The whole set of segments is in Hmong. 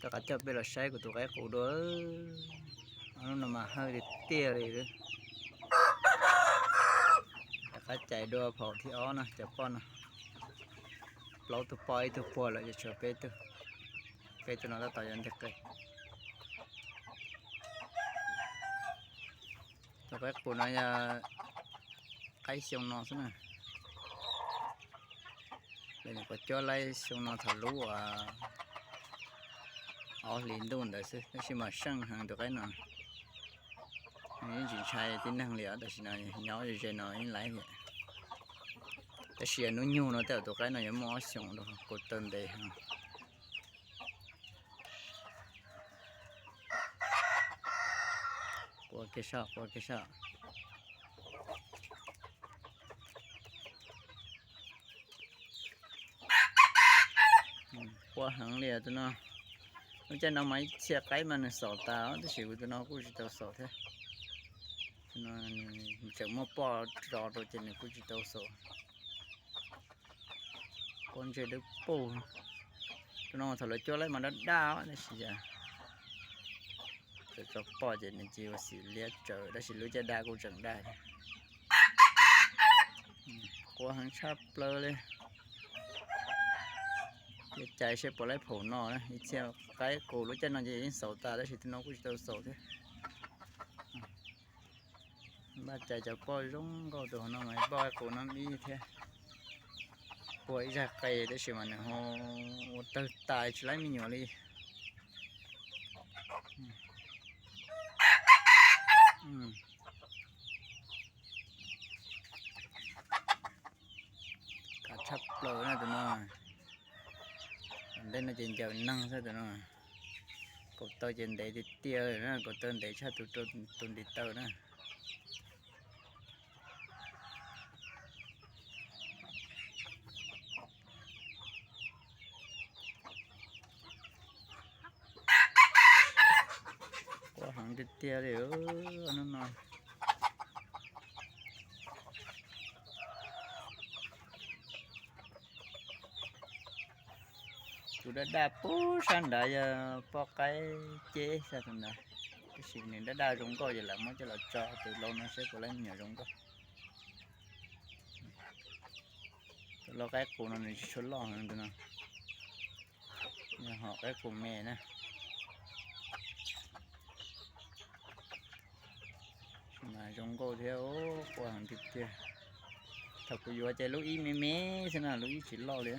Rov qab coj peb los saib kuv tus qaib qus dua. Ob hnub no mas hawj tiag tiag li. Rov qab cais dua phaum thib ob no, cov poj no. Plaub tug poj ib tug puag lawm ces tshuav peb tug. Peb tug no tab tom yuav nteg qe. Tus qaib qus no yog qaib xyoo no xwb na. Lawv nyuam qhuav cuab laib xyoo no thaum lub ob hlis ntuj ntawd xwb, tab sis mas seej heev tus qaib no. Yeej tsis ntshai tib neeg li os, tam sim no nyob ze ze no yeej laib thiab. Tab sis hnub nyoog no tej zaum tus qaib no yuav muaj ob xyoos rau, kaus taw ntev heev. Quaj kiag saib, quaj kiag saib. Quaj heev li tus no. Lub caij no mas ib txhia qaib mas nws xaum tas, tab sis kuv tus no kuj tsis tau xaum thiab. Tus no tseem muaj poj tso rau ces nws kuj tsis tau xaum. Quaj ntsej dawb paug. Tus no thaum lawv cuab laib mas daj daj tab sis tso poj ces nws cia ua xim liab tsawv, tab sis lub caij daj kuj tseem daj thiab. Quaj heev tshaj plaws li. Cia cais seb puas laib phaum no na, ib txhia qaib qus lub caij no ces yeej xaum tas tab sis tus no kuj tsis tau xaum thiab. Npaj cais cov poj zoo nkauj, tus hauv no mas poj qaib qus no ib thiab. Puag ib zaj qe tab sis mas nws ho ua tawg tas tsis laib me nyuam li. Kav tshaj plaws na tus no. Ntej no ces ncaws neeg xwb tus no. Kaus taw ces ntev tiag tiag na, kaus taw ntev tshaj tus, tus ntiv taw na. Quaj heev tiag tiag li hnub no. Tus daj daj puag sab nrad yog poj qaib ceb sab tus ntawd, tab sis nws daj daj zoo nkauj ces lawv muab coj los tso tus lau no seb puas laib me nyuam zoo nkauj. Tus lau qaib qus no nws tsis tshua loj heev tus no. Yog hom qaib qus me na. Mas zoo nkauj thiab, quaj heev tiag tiag. Thaum kuv yuav ces lub ib me me xwb na, lub ib tsis loj li.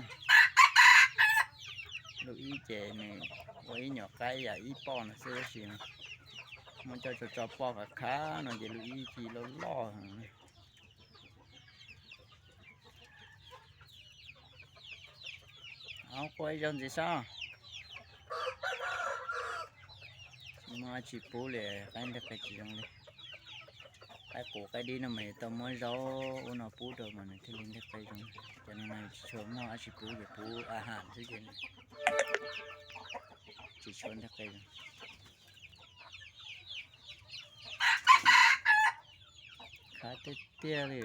Lub ib ces nws ua ib nyuam qaib yam ib poj no xwb tab sis muab coj tso tso poj khav khav no ces lub ib ci loj loj heev. Quaj ib zaug ntxiv saib. Muaj dab tsi pub li, qaib nteg qe tsis zoo li. Qaib qus qaib dib no mas tau muab zaub ub no pub rau mas nws thiaj li nteg qe zoo. Cov no mas tsis tshua muaj dab tsi pub, ces pub a ham xwb ces tsis tshua nteg qe zoo. Khav tiag tiag li.